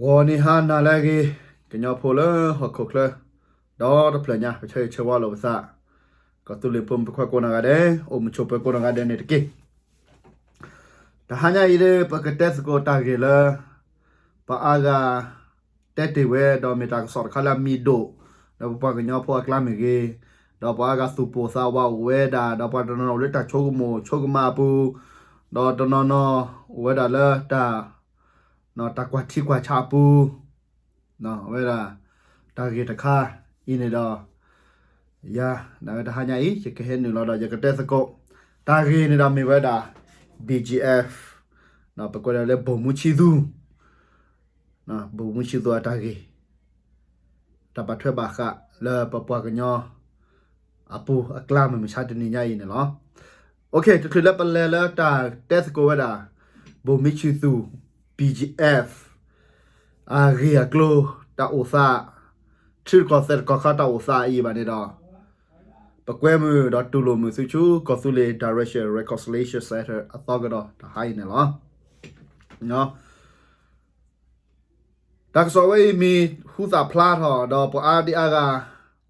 ဂီၤနံၤဟါနၤလၢအဂ့ၤ, ကညီဖိလၢဟီၣ်ခိၣ်ချၢ ဒီတဖျၢၣ်ညါ ပဆၢဂ့ၤဆၢဝါလိာ်ပသး, ကီၢ်သူလ့ၤဖိမုၣ်ဖိခွါကိးနီၢ်ဂၤဒဲး, အိၣ်မုာ်ဆိးပၢၤကိးနီၢ်ဂၤဒဲးန့ၣ်တက့ၢ်. တဟါညါအံၤဒီး ပကတဲသကိးတၢ်ဂ့ၢ်လၢ ပှၤအါဂၤ တဲတ့ၢ်ဝဲ ဒီးမ့ၢ်တၢ်ကစီၣ်တခါလၢအမံၤဒိၣ်, ဒီးပပှၤကညီဖိအကျါမ့ၢ်ဂ့ၤ, ဒီးပှၤအါဂၤသူၣ်ပိၢ်သးဝးအိၣ်ဝဲဒၣ်, ဒီးပှၤတနီၤနီၤအိၣ်လၢတၢ်ဆိကမိၣ်ဆိကမးအပူၤ, ဒီးတနီၤနီၤအိၣ်ဝဲဒၣ်လၢတၢ် တၢ်ကွၢ်ထံကွၢ်ဆးအပူၤ, ဝဲဒၣ် တၢ်ဂ့ၢ်တခါအံၤန့ၣ်ဒီး ယၤ ဒၣ်ဝဲတဟါညါအံၤ ယကဟဲနုာ်လီၤဒီးယကတဲသကိး, တၢ်ဂ့ၢ်န့ၣ်ဒီးမ့ၢ်ဝဲဒၣ် BGF, ပကိးဒၣ်လၢ ဗိုလ်မှူးချစ်သူ, ဗိုလ်မှူးချစ်သူ အတၢ်ဂ့ၢ်, တၢ်ဘၣ်ထွဲဘၣ်ဃးလၢပပှၤကညီ အပူၤအကျါမုၢ်မဆါတနံၤညါအံၤန့ၣ်လီၤ. တချုးလၢပလဲၤလၢတၢ်တဲသကိးဝဲဒၣ် ဗိုလ်မှူးချစ်သူ BGF အဂ့ၢ်အကျိၤ တၢ်အိၣ်သး, ထံရူၢ်ကီၢ်သဲးတကီၢ်ခါတၢ်အိၣ်သးအံၤဘၣ်န့ၣ်ဒီး ပကွဲမုာ်ဒီးတူၢ်လိာ်မုာ်သုဆူ ကီၢ်သူလ့ၤ Direction Reconciliation Center အသီကဒီးတဟါအံၤန့ၣ်လီၤ. တၢ်ကစီၣ်ဝဲအံၤမ့ၢ်ဟူသၣ်ဖျါထီၣ်ဒီး ပှၤအါဒံအါဂၤ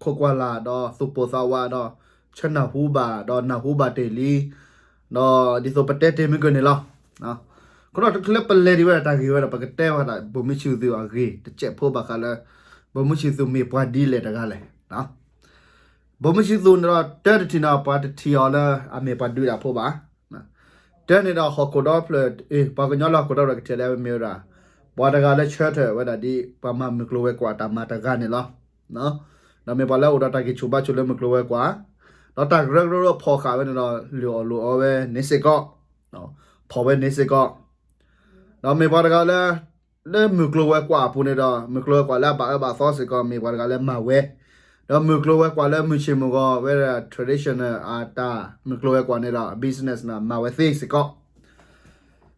ခိးကွၢ်လၢ်ဒီးသူၣ်ပိၢ်သးဝးဒီး ဆၢနၢ်ဟူဘၣ်ဒီးနၢ်ဟူဘၣ်တ့ၢ်လံ, ဒီးဒ်သိးပတဲတ့ၢ်မုၢ်ကၢၢ်န့ၣ်လီၤ. အဃိဒီးတချုးလၢပလဲၤဒံးဝဲဒၣ်တၢ်ဂ့ၢ်ဝဲဒီး ပကတဲဝဲဒၣ် ဗိုလ်မှူးချစ်သူ အဂ့ၢ်တစဲးဖိဘၣ်ဃးလၢ ဗိုလ်မှူးချစ်သူ မ့ၢ်ပှၤဒ်လဲၣ်တဂၤလဲၣ်. ဗိုလ်မှူးချစ်သူ န့ၣ်ဒီး တၢတထံၣ်န့ၣ် ပှၤတထံၣ်အီၤလၢအမ့ၢ်ပှၤဒုးတၢ်ဖိဘၣ်. တၢန့ၣ်ဒီးဟီၣ်ခိၣ်ဒီဖျၢၣ်, ပှၤကညီလၢဟီၣ်ခိၣ်ဒီဖျၢၣ်ကထံၣ်လၢအမ့ၢ်ဝဲဒၣ် ပှၤတဂၤလၢဆၢထၢၣ်ဝဲဒၣ်ဒ်ပှၤမၤမုၢ်ကျိၤဝဲၤကွာ်တၢ်မၤတဂၤန့ၣ်လီၤ. ဒီးမ့ၢ်ပှၤလၢအိၣ်ဒီးတၢ်ဂံၢ်ဆူၣ်ဘါဆူၣ်လၢမုၢ်ကျိၤဝဲၤကွာ်, ဒီးတၢ်ကရၢကရိဖီၣ်ဃာ်ဝဲန့ၣ်ဒီး လုၢ်အီၣ်လုၢ်အီဝဲန့ၣ်စ့ၢ်ကီး, ဖီၣ်ဝဲန့ၣ်စ့ၢ်ကီး, ဒီးမ့ၢ်ပှၤတဂၤလၢ လၢမုၢ်ကျိၤဝဲၤကွာ်အပူၤန့ၣ်ဒီး မုၢ်ကျိၤဝဲၤကွာ်လၢအဘၣ်အၢဘၣ်သီစ့ၢ်ကီး မ့ၢ်ပှၤတဂၤလၢမၤဝဲ, ဒီးမုၢ်ကျိၤဝဲၤကွာ်လၢမုၢ်ဆ့ၣ်မုၢ်ဂီၤဝဲဒၣ် traditional အတၢ်မုၢ်ကျိၤဝဲၤကွာ်န့ၣ်ဒီး business န့ၣ် မၤဝဲသ့စ့ၢ်ကီး,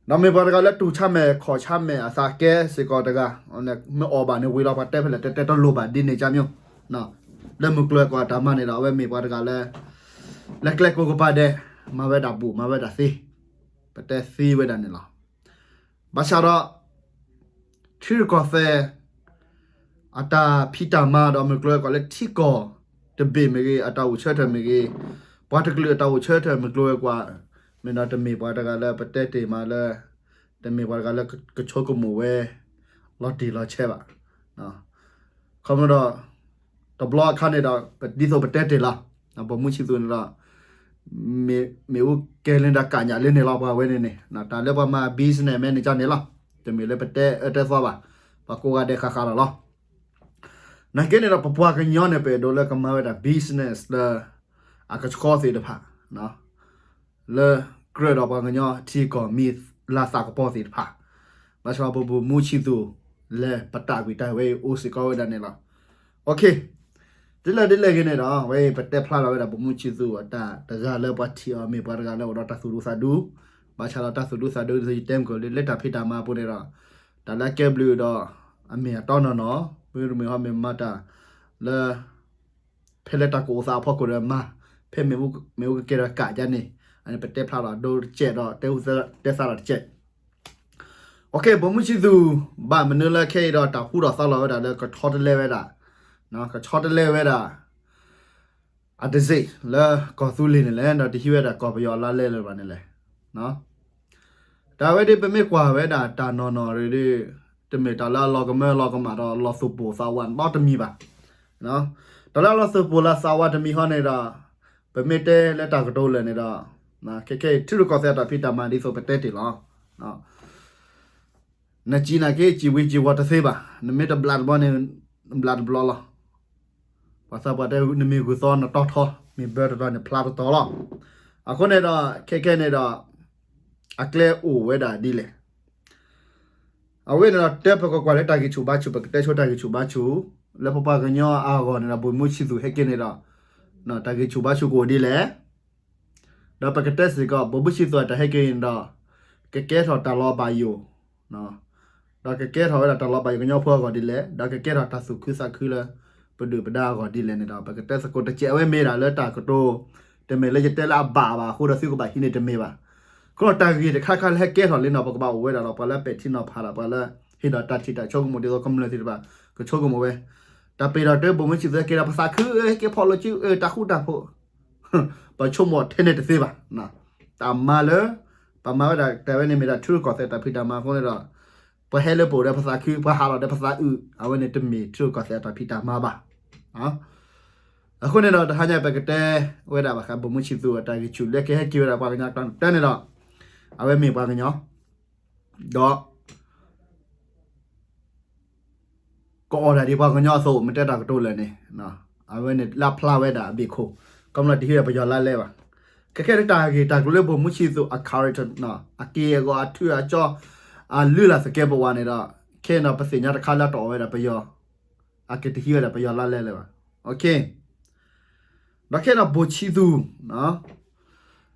ဒီးမ့ၢ်ပှၤတဂၤလၢတူၢ်ဆါမဲာ်ခီၣ်ဆါမဲာ်အသးကဲစ့ၢ်ကီးတဂၤ, မ့ၢ်အီၣ်ဘၣ်န့ၣ်ဝံၤလီၤ ပှၤတဲဖဲလဲၣ်တဲတဲတလိၣ်ဘၣ်ဒ်န့ၣ်ကါမၠိ, လၢမုၢ်ကျိၤဝဲၤကွာ်တၢ်မၤန့ၣ်ဒီး အဝဲမ့ၢ်ပှၤတဂၤလၢ လၢကျဲကိးကပၤဒဲး မၤဝဲဒၣ်ဘူး မၤဝဲဒၣ်သ့, ပတဲသ့ဝဲဒၣ်န့ၣ်လီၤ. ဘၣ်ဆၣ်ဒီး ထံရူၢ်ကီၢ်သဲး အတၢ်ဖံးတၢ်မၤဒီးမုၢ်ကျိၤဝဲၤကွာ်လၢထံကီၢ်တဘ့ၣ်မ့ၢ်ဂ့ၤ, အတၢ်အိၣ်ဆၢထၢၣ်မ့ၢ်ဂ့ၤ, ပှၤတကလုာ်အတၢ်အိၣ်ဆၢထၢၣ်မုၢ်ကျိၤဝဲၤကွာ်, မ့ၢ်ဒီးတမ့ၢ်ပှၤတဂၤလၢပတဲတ့ၢ်မးလၢ တမ့ၢ်ပှၤတဂၤလၢကဆိကမိၣ်ဝဲ လီၤတံၢ်လီၤဆဲးဘၣ်. ခီဖျိဒီး တဘျီအခါန့ၣ်ဒီး ဒ်သိးပတဲတ့ၢ်လီၤ, ဗိုလ်မှူးချစ်သူ န့ၣ်ဒီး မ့ၣ်အူကဲၤလ့ဒီးကးညးလ့န့ၣ်လီၤ ပှၤဝဲန့ၣ်န့ၣ်, တၢ်လၢပှၤမၤ business မ့ၢ်န့ၣ်ကါန့ၣ်လီၤ, တမ့ၢ်လၢပတဲအၢတဲသီဘၣ်, ပှၤကိးဂၤဒဲးဃၣ်ဃၣ်လီၤလီၤ. နာ်က့န့ၣ်ဒီး ပပှၤကညီန့ၣ် ပအဲၣ်ဒိးလၢကမၤဝဲဒၣ် business လၢ အကဆှီသ့ၣ်တဖၣ် လၢကြၢးဒီးပှၤကညီထံကီၢ်မံၤလၤသးကပီၤသ့ၣ်တဖၣ်, ဘၣ်ဆၣ်ဒီး ဗိုလ်မှူးချစ်သူ လဲၤပတၢ်ကွံာ်တၢ်ဝဲအံၤအိၣ်စ့ၢ်ကီးဝဲဒၣ်န့ၣ်လီၤ. ဒ်လဲၣ်ဒ်လဲၣ်ဂ့ၤန့ၣ်ဒီး အဝဲအံၤပတဲဖျါလီၤဝဲဒၣ် ဗိုလ်မှူးချစ်သူ အတၢ်တဂၤလၢပှၤထံၣ်အီၤမ့ၢ်ပှၤတဂၤလၢအိၣ်ဒီးတၢ်သူၣ်ဒူသးဒူ, ဘၣ်ဆၣ်ဒီးတၢ်သူၣ်ဒူသးဒူဒ်သိးယတဲမုၢ်ကၢၢ်လၢ လၢတၢ်ဖံးတၢ်မၤအပူၤန့ၣ်ဒီး တၢ်လၢအကဲဘျုးဒီး အမ့ၢ်အတီနီၢ်နီၢ်, မ့တမ့ၢ်ဟီမ့ၢ်မၤတၢ်လၢ ဖဲလၢတၢ်ကအိၣ်သးအဖီခိၣ်ဒီးမၤ, ဖဲမ့ၣ်အူကကဲၤဒီးကးယါန့ၣ်, အန့ၣ်ပတဲဖျါလီၤဒိတကဲးဒီး တဲသးဒီးတကဲး. ဗိုလ်မှူးချစ်သူ ဘၣ်မနုၤလၢခဲအံၤဒီး တၢ်ဟူထီၣ်သါလီၤဝဲဒၣ်လၢကဆီတလဲဝဲဒၣ်, ကဆီတလဲဝဲဒၣ် အတစ့ၢ်လၢကီၢ်သူလ့ၤန့ၣ်လဲၣ်, ဒီးတဟံးဝဲဒၣ်ကီၢ်ပယီၤအလါလဲလၢၤဘၣ်န့ၣ်လဲၣ်. တၢ်ဝဲဒၣ်ပမ့ၢ်ကွၢ်ဝဲဒၣ်တၢ်နီၢ်နီၢ်ရ့ၣ်ဒၣ်, တမ့ၢ်တၢ်လၢအလီၤကမၢလီၤကမၣ်ဒီးလီၤသူၣ်ပိၢ်သးဝးနီတမံၤဘၣ်. တၢ်လၢအလီၤသူၣ်ပိၢ်လၢသးဝးတမံၤဃီန့ၣ်ဒီး ပမ့ၢ်တဲလၢတၢ်ကတိၤလၢာ်န့ၣ်ဒီး ခဲခဲအံၤ ထံရူၢ်ကီၢ်သဲးအတၢ်ဖံးတၢ်မၤဒ်သိးပတဲတ့ၢ်လီၤ. နစံးနာ်က့ စံးဝံၤစံးဝီၤတသ့ဘၣ်, နမ့ၢ်တဘျးတဘျီန့ၣ် ဘျးတဘျီလီၤ. ပှၤသးပှၢ်တဲ နမ့ၢ်ဂုၢ်သီနတီထီ, မ့ၢ်ဘၢတတီန့ၣ် ဖျါတတီလီၤ. အဃိန့ၣ်ဒီး ခဲခဲန့ၣ်ဒီး အကျဲအိၣ်ဝဲဒၣ်ဒ်လဲၣ်. အဝဲန့ၣ်ဒီး တၢ်ပကကွၢ်လၢတၢ်ဂံၢ်ဆူၣ်ဘါဆူၣ် ပကတဲဆိတၢ်ဂံၢ်ဆူၣ်ဘါဆူၣ် လၢပပှၤကညီအဂီၢ်န့ၣ်ဒီး ဗိုလ်မှူးချစ်သူ ဟဲက့ၤန့ၣ်ဒီး တၢ်ဂံၢ်ဆူၣ်ဘါဆူၣ်ကအိၣ်ဒ်လဲၣ်. ဒီးပကတဲစ့ၢ်ကီး ဗိုလ်မှူးချစ်သူအတၢ်ဟဲက့ၤန့ၣ်ဒီး ကကဲထီၣ်တၢ်လီၤဘၣ်ယိၣ် ဒီးကကဲထီၣ်ဝဲဒၣ်တၢ်လီၤဘၣ်ယိၣ်ကညီဖိအဂီၢ်ဒ်လဲၣ်, ဒီးကကဲထီၣ်တၢ်သူၣ်ခုသးခုလၢ ပဒုၣ်ပဒါအဂီၢ်ဒ်လဲၣ်န့ၣ်ဒီး ပကတဲသကိးတစဲး အဝဲမ့ၢ်ဒၣ်လၢတၢ်ကတိၤ, တမ့ၢ်လၢယတဲလၢအဘၣ်ဘၣ်အဃိဒီးသုကဘၣ်ဟံးန့ၢ်တမ့ၢ်ဘၣ်. အဃိဒီးတၢ်ဂ့ၢ်တခါခါလၢဟဲကဲထီၣ်လံန့ၣ် ပကဘၣ်အိၣ်ဝဲဒၣ်ဒီးပှၤလၢပဲာ်ထံနီၤဖးဒီးပှၤလၢ ဒီးတၢ်ထံၣ်တၢ်ဆိကမိၣ်ဒ်သိးကမျၢၢ်သ့ၣ်တဖၣ် ကဆိကမိၣ်ဝဲ, တၢ်ပ့ၤဒီးတၢ်ဘိၣ်မုၢ်ဆံၣ်သူးဟဲက့ၤဒီးပသးခု ဟဲက့ၤဖီၣ်လိာ်စု တၢ်ဃူတၢ်ဖိး, ပဆိကမိၣ်ထဲန့ၣ်တသ့ဘၣ်. တၢ်မၤလၢ ပမၤဝဲဒၣ်တဲဝဲန့ၣ်မ့ၢ်ဒၣ်ထံရူၢ်ကီၢ်သဲးတၢ်ဖံးတၢ်မၤအဃိန့ၣ်ဒီး ပှၤဟဲလၢပအိၣ်ဒီးပသးခု ပှၤဟးလီၤဒီးပသးအုး အဝဲန့ၣ်တမ့ၢ်ထံရူၢ်ကီၢ်သဲးအတၢ်ဖံးတၢ်မၤဘၣ်. အဃိန့ၣ်ဒီး တဟါညါပကတဲဝဲဒၣ်ဘၣ်ဃးဘိၣ်မုၢ်ဆံၣ်သူးအတၢ်ဂံၢ်ဆူၣ်လၢကဟဲက့ၤဝဲဒၣ်ပှၤကညီအကျါန့ၣ်ဒီး အဝဲမ့ၢ်ပှၤကညီ ဒီး ကအီၣ်ဒၣ်ဒ်ပှၤကညီအသိး မ့ၢ်တဲတၢ်ကတိၤလၢာ်န့ၣ်, အဝဲန့ၣ်လၢဖျါဝဲဒၣ်အဘ့ၣ်ခိၣ်, ကမ့ၢ်လီၤတဟံးဒီးပယီၤလါလဲဘၣ်. ခဲခဲတၢ်ဂ့ၢ်တၢ်ကျိၤလၢဘိၣ်မုၢ်ဆံၣ်သူးအ character အက့ၢ်အဂီၤအထူအကၠီ အလုၢ်အလၢ်သကဲးပဝးန့ၣ်ဒီး ခဲအံၤဒီးပသ့ၣ်ညါတခါလၢတအီၣ်ဝဲဒၣ်ပယီၤ, အကတဟံးဝဲဒၣ်ပယီၤလါလဲလၢၤဘၣ်. ဒီးခဲအံၤဒီးဘိၣ်ဆံၣ်သူး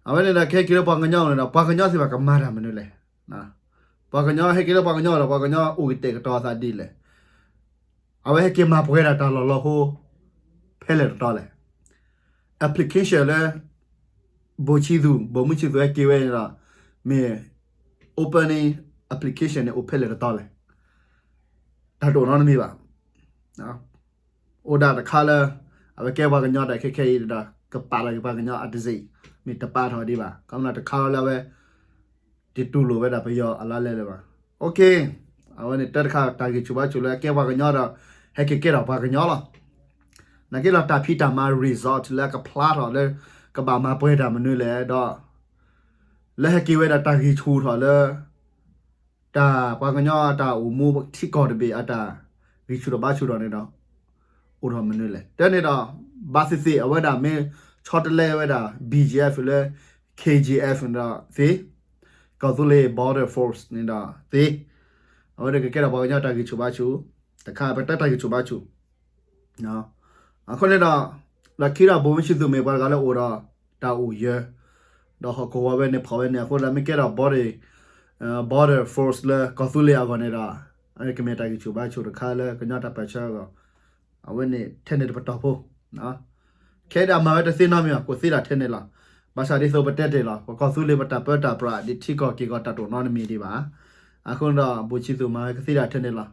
အဝဲန့ၣ်ဒီးကဟဲက့ၤလၢပှၤကညီန့ၣ်ဒီး ပှၤကညီသ့ၣ်တဖၣ်ကမၤတၢ်မနုၤလဲၣ်. ပှၤကညီဟဲက့ၤလၢပှၤကညီဒီး ပှၤကညီအိၣ်ကတဲာ်ကတီၤအသးဒ်လဲၣ်. အဝဲဟဲက့ၤမၤပှဲၤဒၣ်တၢ်လီၢ်လီၤဟိ ဖဲလဲၣ်တတီၤလဲၣ်. application လၢ ဘိၣ်ဆံၣ်သူး ဘိၣ်မုၢ်ဆံၣ်သူးဟဲက့ၤဝဲန့ၣ်ဒီး မ့ၢ် opening application န့ၣ်အိၣ်ဖဲလဲၣ်တတီၤလဲၣ်. တၢ်တအိၣ်နီတမံၤဘၣ်. အိၣ်ဒၣ်တခါလၢ အဝဲကဲပှၤကညီဒီးခဲခဲအံၤဒီး ကပာ်လီၤက့ၤပှၤကညီအတစ့ၢ် မ့ၢ်တပာ်ထီၣ်ဒံးဘၣ်. ကမ့ၢ်တခါလီၤလၢအဝဲ တတူၢ်လိာ်ဝဲဒၣ်ပယီၤအလါလဲလၢၤဘၣ်. အဝဲန့ၣ်တၢ်တခါတၢ်ဂံၢ်ဆူၣ်ဘါဆူၣ်လၢအကဲပှၤကညီဒီး ဟဲက့ၤကဲထီၣ်ပှၤကညီလီၤ. နာ်က့ဒီးတၢ်ဖံးတၢ်မၤ result လၢအကဖျါထီၣ်လၢ ကဘၣ်မၤပှဲၤတၢ်မနုၤလဲၣ်ဒီး လၢဟဲက့ၤဝဲဒၣ်တၢ်ဂံၢ်ဆူၣ်ထီၣ်လၢ တၢ်ပှၤကညီတၢ်အိၣ်မူထံကီၢ်တဘ့ၣ်အတၢ်ဂံၢ်ဆူၣ်ထီၣ်ဘါဆူၣ်ထီၣ်န့ၣ်ဒီး အိၣ်ထီၣ်မနုၤလဲၣ်. တဲန့ၣ်ဒီး ဘၣ်သ့ၣ်သ့ၣ်အဝဲဒၣ်မ့ၢ်ဆီတလဲဝဲဒၣ် BGF လၢ KGF န့ၣ်ဒီးသ့, ကီၢ်သူလ့ၤ Border Force န့ၣ်ဒီးသ့, အဝဲဒၣ်ကကဲထီၣ်ပှၤကညီတၢ်ဂံၢ်ဆူၣ်ဘါဆူၣ်, တခါပတဲတၢ်ဂံၢ်ဆူၣ်ဘါဆူၣ် အဃိန့ၣ်ဒီး လီၢ်ခံဒီးဘိၣ်မုၢ်ဆံၣ်သူးမ့ၢ်ပှၤတဂၤလၢအိၣ်ဒီးတၢ်အိၣ်ယၢၤ, ဒီးဟီၣ်ခိၣ်ဝီၤဝဲန့ၣ်ဖီၣ်ဝဲန့ၣ်အဃိဒီး မ့ၢ်ကဲထီၣ် border, border force လၢကီၢ်သူလ့ၤအဂီၢ်န့ၣ်ဒီး ကမ့ၢ်တၢ်ဂံၢ်ဆူၣ်ဘါဆူၣ်တခါလၢကညီတၢ်ပၢၢ်ဆၢအဂီၢ်, အဝဲန့ၣ်ထဲန့ၣ်တပတီၢ်ဖိ ခဲအံၤဒီးအမၤဝဲတသ့နီတမံၤဘၣ်, ကအိၣ်သ့ဒၣ်ထဲန့ၣ်လီၤ. ဘၣ်ဆၣ်ဒ်သိးပတဲတ့ၢ်လီၤ, ပကီၢ်သူလ့ၤပတၢ်ပၢတၢ်ပြး ဒ်ထံကီၢ်က့ၢ်ကီၢ်တၢ်တအိၣ်နီတမံၤဒံးဘၣ်. အဃိန့ၣ်ဒီး ဘိၣ်ဆံၣ်သူးမၤဝဲကသ့ဒၣ်ထဲန့ၣ်လီၤ.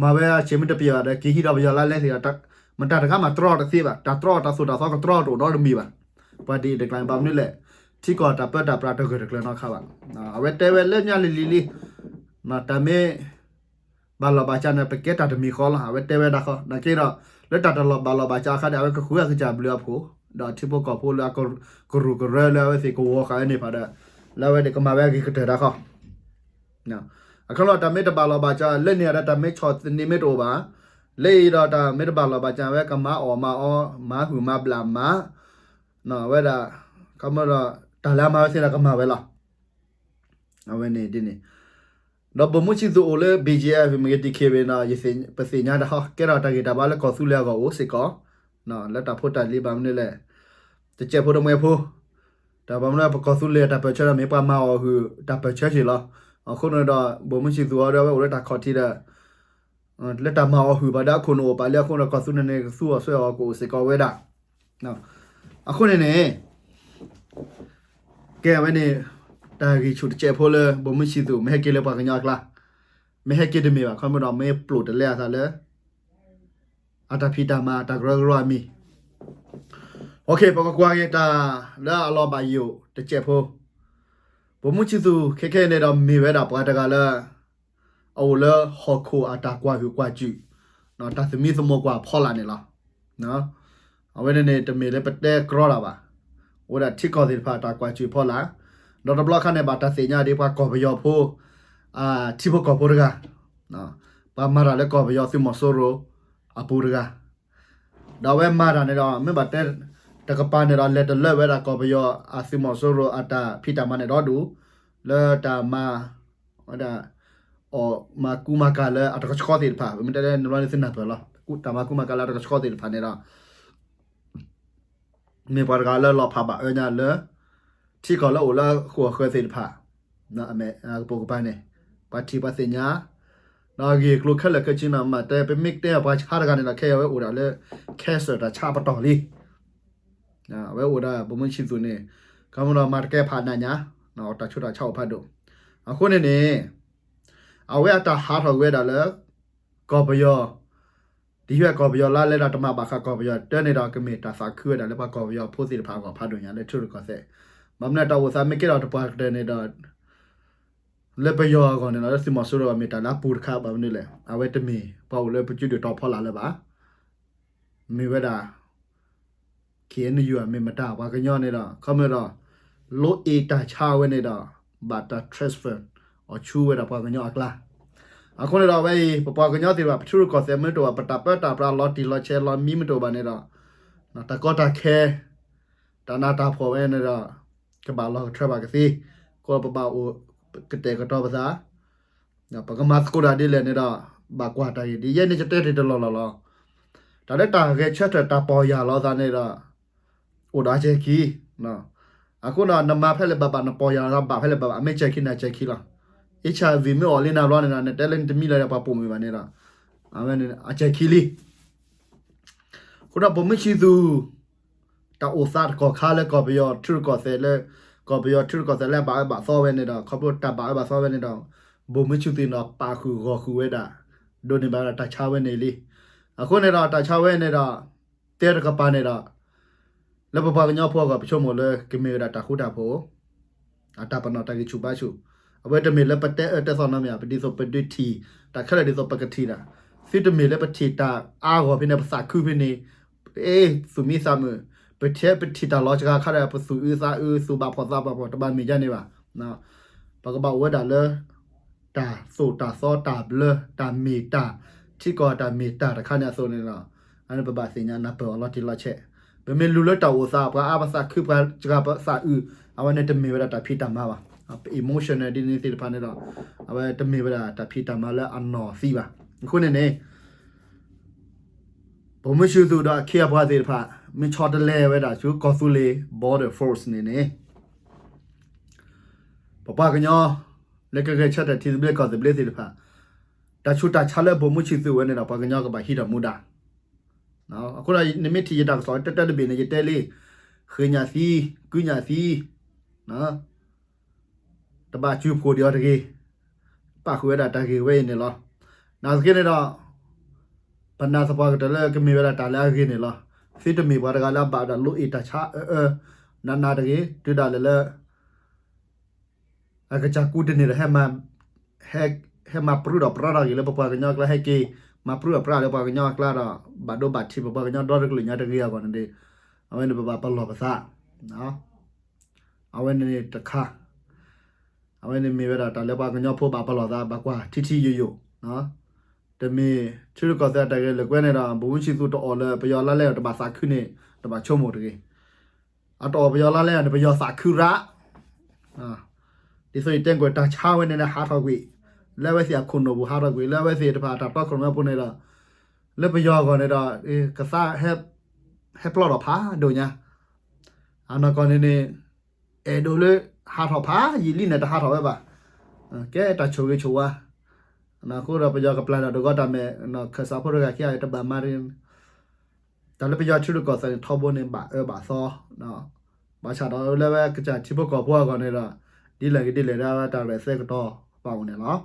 မၤဝဲဆ့ၣ်မ့ၢ်တပျဲၤဘၣ်ဒီး က့ၤဟံးဒီးပယီၤလါလဲသ့ၣ်ဒီး မတၤတဂၤမၤတြီတသ့ဘၣ်, တၢ်တြီတၢ်သိၣ်တၢ်သီကတြီတအိၣ်နီတမံၤဘၣ်. ပှၤဒ်အံၤတကျါန့ၣ် ဘၣ်မနုၤလဲၣ်, ထံကီၢ်တၢ်ပၢတၢ်ပြးတဂၢၢ်တကျၢၤနီတခါဘၣ်. အဝဲတဲဝဲလၢညါလံၤလံၤလံ, တၢ်မ့ၢ် ဘၣ်လီၤဘၣ်စးန့ၣ် ပကဲတၢ်တမံၤဃီလီၤ. အဝဲတဲဝဲဒၣ်ဃီ, နာ်က့ဒီး လၢတၢ်တလီၤဘၣ်လီၤဘၣ်စးအခါဒီး အဝဲကဃုအကစၢ်ဘျုးအဖှိၣ်, ဒီးထံဖိကီၢ်ဖိလၢအကရူၢ်ကရၢလၢအဝဲသ့ၣ်ကဝီၤဃာ်ဝဲန့ၣ်ဖးဒီး လၢအဝဲန့ၣ်ကမၤဝဲအဂ့ၤကတၢၢ်ဒၣ်ဃီ. အခီလီၤတၢ်မ့ၢ်တဘၣ်လီၤဘၣ်စး လၢန့ၣ်ဒီးတၢ်မ့ၢ်ဆီၣ်သနံးမ့ၢ်တအိၣ်ဘၣ်, လၢအံၤဒီးတၢ်မ့ၢ်တဘၣ်လီၤဘၣ်စး အဝဲကမၤအီၣ်မၤအီ မၤဟုၣ်မၤဘျးမၤ ဝဲဒၣ် ခီမီဒီး တၢ်လၢအမၤဝဲသ့ၣ်ဒီးကမၤဝဲလီၤ. အဝဲန့ၣ်ဒ်န့ၣ် ဒီးဘိၣ်မုၢ်ဆံၣ်သူးအိၣ်လၢ BGF မ့ၢ်ဂ့ၤ DKBA န့ၣ်ဒီး ပသ့ၣ်ညါတၢ်ဟီ ကဲထီၣ်တၢ်ဂ့ၢ်တၢ်ဘါလၢကီၢ်သူလ့ၤအဂီၢ်အိၣ်စ့ၢ်ကီး, လၢတၢ်ဖိတၢ်လံၤဘၣ်မနုၤလဲၣ်, တစဲးဖိတမှဲဖိ, တၢ်ဘၣ်မနုၤပကီၢ်သူလ့ၤအတၢ်ပၢၢ်ဆၢဒီးမ့ၢ်ပှၤမၤအီၣ်ဟုၣ်တၢ်ပၢၢ်ဆၢက့ၤလီၤ. အဃိန့ၣ်ဒီး ဘိၣ်မုၢ်ဆံၣ်သူးအီၤဒီးအဝဲအိၣ်လၢတၢ်ခီၣ်ထံးဒီး လၢတၢ်မၤအီၣ်ဟုၣ်ဘၣ်ဒီးအခိၣ်နူာ်အိၣ်ပာ်လံအဃိဒီး ကီၢ်သူလ့ၤန့ၣ် ကသူအီၤစွဲအီၤကအိၣ်စ့ၢ်ကီးဝဲဒၣ်. အဃိန့ၣ်န့ၣ် ကဲဝဲန့ၣ် တၢ်ဂံၢ်ဆူၣ်တစဲးဖိလၢ ဘိၣ်မုၢ်ဆံၣ်သူး မ့ၢ်ဟဲက့ၤလၢပှၤကညီအကျါ, မ့ၢ်ဟဲက့ၤတမ့ၢ်ဘၣ် ခီမီဒီး မ့ၢ်ပျိာ်တလဲအသးလၢ အတၢ်ဖံးတၢ်မၤ တၢ်ကရၢကရိအမံၤ ပကကွၢ်က့ၤတၢ်လၢအလီၤဘၣ်ယိၣ်တစဲးဖိ, ဘိၣ်မုၢ်ဆံၣ်သူးခဲခဲအံၤန့ၣ်ဒီး မ့ၢ်ဝဲဒၣ်ပှၤတဂၤလၢ အအိၣ်လၢဟီၣ်ခိၣ်အတၢ်ကွၢ်ဟုၣ်ကွၢ်စူၣ်, တၢ်သမံသမိးကွၢ်ဖီလာ်န့ၣ်လီၤ. အဝဲန့ၣ်န့ၣ် တမ့ၢ်လၢပတဲကြီတၢ်ဘၣ်. အိၣ်ဝဲဒၣ်ထံကီၢ်သ့ၣ်တဖၣ်တၢ်ကွၢ်စူၣ်ဖီလာ်, ဒီးတဘျီခါန့ၣ် ဘၣ်တၢ်သ့ၣ်ညါဒ်ပှၤကီၢ်ပယီၤဖိ ထံဖိကီၢ်ဖိတဂၤ, ပှၤမၤတၢ်လၢကီၢ်ပယီၤသုးမီၤစိရိၤအပူၤတဂၤ, ဒီးအဝဲမၤတၢ်န့ၣ်ဒီး မ့ၢ်ဘၣ်တဲတကပၤန့ၣ်ဒီး လဲၤတလၢဝဲဒၣ်ကီၢ်ပယီၤအသုးမီၤစိရိၤအတၢ်ဖံးတၢ်မၤန့ၣ်ဒီဒူၣ်, လၢတၢ်မၤ ဝဲဒၣ် အီၣ်မၤကူမၤကၤလၢအတကဆှီသ့ၣ်တဖၣ်, ပမ့ၢ်တဲလၢနဘျီန့ၣ်သုနၢ်ပၢၢ်လီၤ, တၢ်မၤကူမၤကၤလၢအတကဆှီသ့ၣ်တဖၣ်န့ၣ်ဒီး မ့ၢ်ပှၤတဂၤလၢလီၤဖးဘၣ်အၢညါလၢ ထံကီၢ်လၢအိၣ်လၢဃိာ်ဃၢၤသ့ၣ်တဖၣ် အမဲာ်ကပိာ်ကပၤန့ၣ် ပှၤထံၣ်ပှၤသ့ၣ်ညါ, ဒီးအဂ့ၢ်အကျိၤခဲလၢာ်ခဲဆ့န့ၣ် မ့ၢ်တဲပမ့ၢ်တဲပှၤဆါတဂၤန့ၣ်ဒီး ခဲအံၤအဝဲအိၣ်ဒၣ်လၢ cancer တၢ်ဆါပတီၢ်လံ. အဝဲအိၣ်ဒၣ် ဘိၣ်မုၢ်ဆံၣ်သူးန့ၣ် ခီမီဒီးမၤတကဲဖးနးညါ, တၢ်ဆူးတၢ်ဆါအိၣ်ဖးဒိၣ်. အဃိန့ၣ်န့ၣ် အဝဲအတၢ်ဟးထီၣ်ကွံာ်ဝဲဒၣ်လၢ ကီၢ်ပယီၤ, ဒ်ဟဲကီၢ်ပယီၤလါလဲဒီးတမၤဘၣ်ဃးကီၢ်ပယီၤတၢ်န့ၣ်ဒီး ကမ့ၢ်တၢ်သးခုဝဲဒၣ်လၢပှၤကီၢ်ပယီၤဖိသ့ၣ်တဖၣ်အဂီၢ်ဖးဒိၣ်ညါလၢထံရူၢ်ကီၢ်သဲး. ဘၣ်မနုၤတၢ်အိၣ်သးမ့ၢ်ကဲထီၣ်တပှၤကတၢၢ်န့ၣ်ဒီး လၢပယီၤအဂီၢ်န့ၣ်ဒီး လၢသုးမီၤစိရိၤအဂီၢ်မ့ၢ်တၢ်လၢအပူၤတခါဘၣ်မနုၤလဲၣ်. အဝဲတမ့ၢ်ပှၤအိၣ်လၢပစုဒုၣ်တီၤဖီလာ်လၢၤဘၣ်. မ့ၢ်ဝဲဒၣ် KNU မ့ၢ်မတၤ ပှၤကညီန့ၣ်ဒီး ခီမ့ၢ်ဒီး လိအ့ၣ်တၢ်ဆါဝဲန့ၣ်ဒီး ဘၣ်တၢ် transfer အီၤဆူဝဲဒၣ်ပှၤကညီအကျါ. အဃိန့ၣ်ဒီး အဝဲအံၤ ပပှၤကညီသ့ၣ်တဖၣ် ပထံရူၢ်ကီၢ်သဲးမ့ၢ်တအိၣ်ဘၣ် ပတၢ်ပၢတၢ်ပြးလီၤတံၢ်လီၤဆဲးလီၤမံမ့ၢ်တအိၣ်ဘၣ်န့ၣ်ဒီး တၢ်ကီတၢ်ခဲ တၢ်နးတၢ်ဖှီၣ်ဝဲန့ၣ်ဒီး ကဘၣ်လီၤကထၢဘၣ်ကသ့, ကီးပဘၣ်အိၣ်ကတဲာ်ကတီၤပသး ပကမၤသကိးတၢ်ဒ်လဲၣ်န့ၣ်ဒီး ဘၣ်ကွၢ်တၢ်ဂ့ၢ် ဒ်ယဲန့ၣ်ယတဲတ့ၢ်တလီၢ်လီၢ်လီၤ. တၢ်လၢတၢ်ဂဲၤဆၢထၢၣ်တၢ်ပီၢ်ယၢ်လီၤသးန့ၣ်ဒီး အိၣ်ဒီးအစဲၤခံ, အဃိဒီးနမၤဖဲလဲၣ်ဘၣ်ဘၣ် နပီၢ်ယၢ်လီၤသးဘၣ်ဖဲလဲၣ်ဘၣ်ဘၣ် အမ့ၢ်စဲၤခံန့ၣ် အစဲၤခံလီၤ. HIV မ့ၢ်အိၣ်လံနၤဘျီန့ၣ်ဒီး နတဲလၢနတမံလၢၤဒီးပှၤပိာ်မုၣ်ဘၣ်န့ၣ်ဒီး အဝဲန့ၣ် အစဲၤခံလံ. အဃိဒီးပိာ်မုၣ်ဆံးသူၣ် တၢ်အိၣ်သးတကီၢ်ခါလၢကီၢ်ပယီၤထံရူၢ်ကီၢ်သဲးလၢ ကီၢ်ပယီၤထံရူၢ်ကီၢ်သဲးလၢဘၣ်အၢဘၣ်သီဝဲန့ၣ်ဒီး ခီဖျိတၢ်ဘၣ်အၢဘၣ်သီဝဲန့ၣ်ဒီး ပိာ်မုၣ်ဆံးသူၣ်န့ၣ်ဒီး ပာ်ဃုာ်ဂီၢ်ဃုာ်ဝဲဒၣ် ဒိးန့ၢ်ဘၣ်ဝဲဒၣ်တၢ်ဆါဝဲန့ၣ်လံ. အဃိန့ၣ်ဒီး တၢ်ဆါဝဲန့ၣ်ဒီး တဲတကပၤန့ၣ်ဒီး လၢပပှၤကညီဖိအဂီၢ် ပဆိကမိၣ်လၢကမ့ၢ်ဝဲဒၣ်တၢ်ဃူတၢ်ဖိး အတၢ်ပနီၣ်တၢ်ဂံၢ်ဆူၣ်ဘါဆူၣ်, အဝဲတမ့ၢ်လၢပတဲအၢတဲသီနီတမံၤဘၣ်, ပဒ်သိးပဒုးထံၣ် တၢ်ခဲလၢာ်ဒ်သိးပကထံၣ်တၢ်, သုတမ့ၢ်လၢပထံၣ်တၢ်အါဂီၢ်ဖဲန့ၣ် ပသးခုဖဲန့ၣ်, ပအဲၣ်သူၣ်မံသးမုာ်, ပထဲပထံၣ်တၢ်လီၤစှၤခါဒီး ပသူၣ်အုးသးအုး သူၣ်ဘၣ်ဖှီၣ်သးဘၣ်ဖှီၣ် တဘၣ်မ့ၢ်ဒ်န့ၣ်ဘၣ်. ပကဘၣ်အိၣ်ဝဲဒၣ်လၢ တၢ်သိၣ်တၢ်သီတၢ်ဘျၢ တၢ်မ့ၢ်တၢ် ထံကီၢ်တၢ်မ့ၢ်တၢ်တခါန့ၣ်အသိးန့ၣ်ဒီး အန့ၣ်ပဘၣ်သ့ၣ်ညါနၢ်ပၢၢ်အီၤလီၤတံၢ်လီၤဆဲး. ပမ့ၢ်လူၤလၢတၢ်အိၣ်သး ပှၤအါပသးခု ပှၤစှၤပသးအုး အဝဲန့ၣ်တမ့ၢ်ဝဲဒၣ်တၢ်ဖံးတၢ်မၤဘၣ်. ပ emotion န့ၣ် ဒ်န့ၣ်သ့ၣ်တဖၣ်န့ၣ်ဒီး အဝဲတမ့ၢ်ဝဲဒၣ်တၢ်ဖံးတၢ်မၤလၢအနီၢ်သံဘၣ်. အဃိန့ၣ်န့ၣ် ပိာ်မုၣ်ဆံးသူၣ်ဒီးအခ့အပှၤသ့ၣ်တဖၣ် မ့ၢ်ဆီတလဲဝဲဒၣ်ဆူကီၢ်သူလ့ၤ border force န့ၣ်န့ၣ် ပပှၤကညီ လၢကဂဲၤဆၢထၢၣ်ထံသဘျ့ကီၢ်သဘျ့သ့ၣ်တဖၣ် တၢ်ဆူးတၢ်ဆါလၢပိာ်မုၣ်ဆံးသူၣ်ဝဲန့ၣ်ဒီး ပှၤကညီကဘၣ်ဟံးထီၣ်မူဒါ. အဃိဒီးနမ့ၢ်ထံၣ်ယတၢ်ကစီၣ်တၢတၢတဘ့ၣ်န့ၣ် ယတဲလံ, ဃ့ညၣ်သံ, ကုညၣ်သံ, တဘၣ်စုဖှိၣ်ဒံးအီၤတဂ့ၤ, ပာ်ဃုာ်ဝဲဒၣ်တၢ်ဂ့ၢ်ဝဲအံၤန့ၣ်လီၤ. နာ်သက့န့ၣ်ဒီး ပနာ်သပှၢ်ကတၢၢ်လၢကမ့ၢ်ဝဲဒၣ်တၢ်လၢအဂ့ၤန့ၣ်လီၤ. သုတမ့ၢ်ပှၤတဂၤလၢအဘၣ်ဝဲဒၣ်လိအ့ၣ်တၢ်ဆါအၢအၢ နးနးတဂ့ၤ, တုၤဒၣ်လဲာ်လၢ အကစၢ်ကူတန့ၢ်ဒီး ဟဲမၤပြူၢ်ဒီးပြါထီၣ်က့ၤလၢပပှၤကညီအကျါ ဟဲက့ၤမၤပြူၢ်ဒီးပြါလၢပှၤကညီအကျါဒီး ဘၣ်ဒိဘၣ်ထံးပပှၤကညီဒီတကလုာ်ညါတဂ့ၤအဂီၢ်န့ၣ်ဒီး အဝဲန့ၣ်ပဘၣ်ပလီၢ်ပသး အဝဲန့ၣ်တခါ အဝဲန့ၣ်မ့ၢ်ဝဲဒၣ်တၢ်လၢပှၤကညီဖိဘၣ်ပလီၢ်သး ဘၣ်ကွၢ်ထံထံယိာ်ယိာ်, တမ့ၢ်ထံရူၢ်ကီၢ်သဲးတၢ်ဂဲၤလိာ်ကွဲန့ၣ်ဒီး ပိာ်မုၣ်ဆံးသူၣ်တအီၣ်လၢပယီၤလါလဲအီၤ တဘၣ်သးခုန့ၣ် တဘၣ်ဆိကမိၣ်တဂ့ၤ. အတအီၣ်ပယီၤလါလဲအီၤန့ၣ် ပယီၤသးခုရၣ် ဒ်သိးယတဲကွဲး တၢ်ဆါဝဲန့ၣ်န့ၣ် ဟးထီၣ်ကွံာ် လၢအဝဲသ့ၣ်အခိၣ်နူာ်ပူၤ ဟးထီၣ်ကွံာ် လၢအဝဲသ့ၣ်တဖၣ်အတၢ်တီခိၣ်ရိၣ်မဲအပူၤန့ၣ်ဒီး လၢပယီၤအဂီၢ်န့ၣ်ဒီး ကသး ဟဲပျီၢ်ထီၣ်ဖးဒိၣ်ညါ, အနီၢ်ကီၢ်န့ၣ်န့ၣ် အဲၣ်ဒိးလၢ ဟးထီၣ်ဖးယံာ်လံန့ၣ် တဟးထီၣ်ဝဲဘၣ်. ကဲတၢ်ဆိၣ်ဂ့ၤဆိၣ်ဝါ, အဃိဒီးပယီၤကပျၢ်ဒီးတဂီၢ်တၢ်မဲာ် ခၢၣ်စးဖိတဂၤခံဂၤတဘၣ်မၤတဂ့ၤ တၢ်လၢပယီၤထံရူၢ်ကီၢ်သဲးန့ၣ် ထီဘိန့ၣ် ဘၣ်အၢဘၣ်သီ, ဘၣ်ဆၣ်ဒီးလၢဝဲကစၢ်ထံဖိကီၢ်ဖိအဂီၢ်န့ၣ်ဒီး ဒ်လဲၣ်ဂ့ၤဒ်လဲၣ်ဒၣ်ဝဲတၢ်ရဲၣ်သဲကတီၤပာ်အိၣ်န့ၣ်လီၤ.